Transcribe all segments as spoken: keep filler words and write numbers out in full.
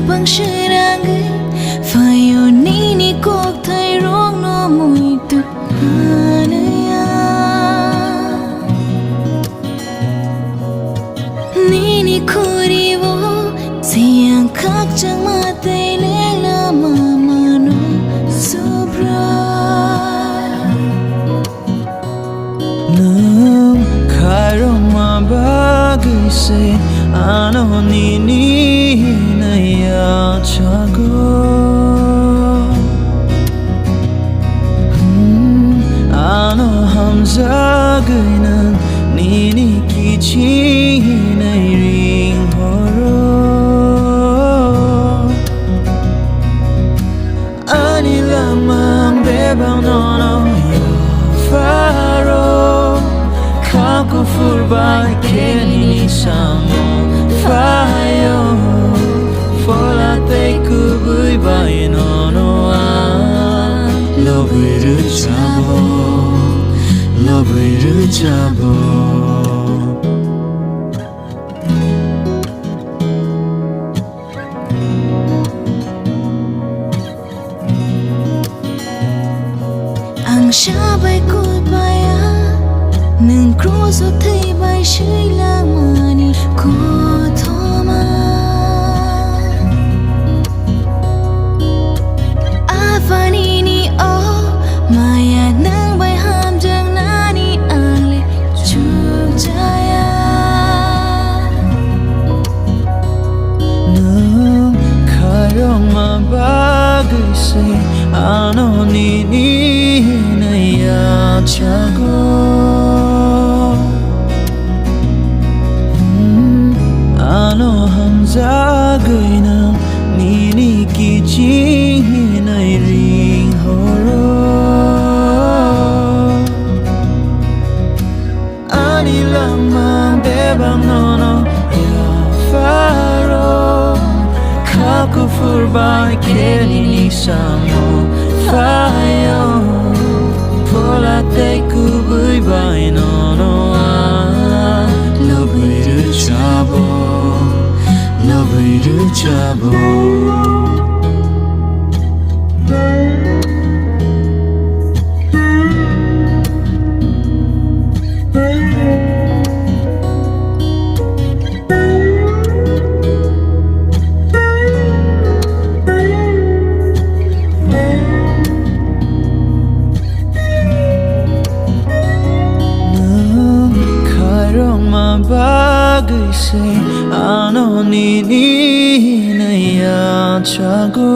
Bang sirangwi phaio nini kokthai rokno muitu manaya. Nini khuriwo siyang khakchangma tei lelama mano subra. Nwng khairokma bagwi se ano nini hinwi yachago. Hmm, ano hamjagwi nwng nini kiching hinwi ringhoro. Ani langmang bebak nono yapharo, kha kuphur bai khe nini samung phaio. Phola tei kubui bai nono ang lobwi rwchabo, lobwi rwchabo. Ang sabai kulpaya, nwng kroso thwi bai swilangmani kothoma. Aphani ni o maya nwng bai hamjaknani ang le chukjaya. Nwng khairokma bagwi se ano nini hinwi yachago. Hmm, ano hamjagwi nwng nini kiching hinwi ringhoro. Ani langmang bebak nono yapharo, kha kuphur bai khe nini samung phaio. Phola tei kubui bai nono ang lobwi rwchabo, lobwi rwchabo. Nwng khairokma bagwi se ano nini hinwi yachago.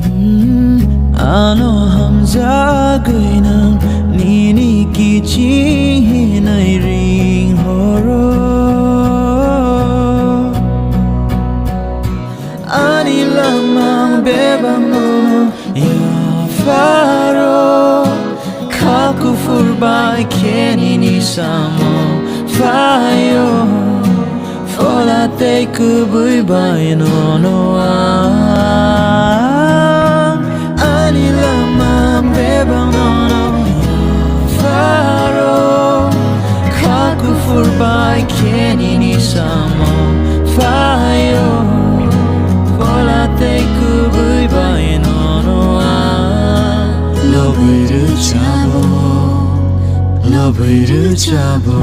Hmm, ano hamjagwi nwng nini kiching hinwi ringhoro. Ani langmang bebak nono yapharo, kha kuphur bai khe nini samung phaio. Phola tei kubui bai nono ang ani langmang bebak nono yapharo, kha kuphur bai khe nini samung phaio. Phola tei kubui bai nono ang lobwi rwchabo, lobwi rwchabo.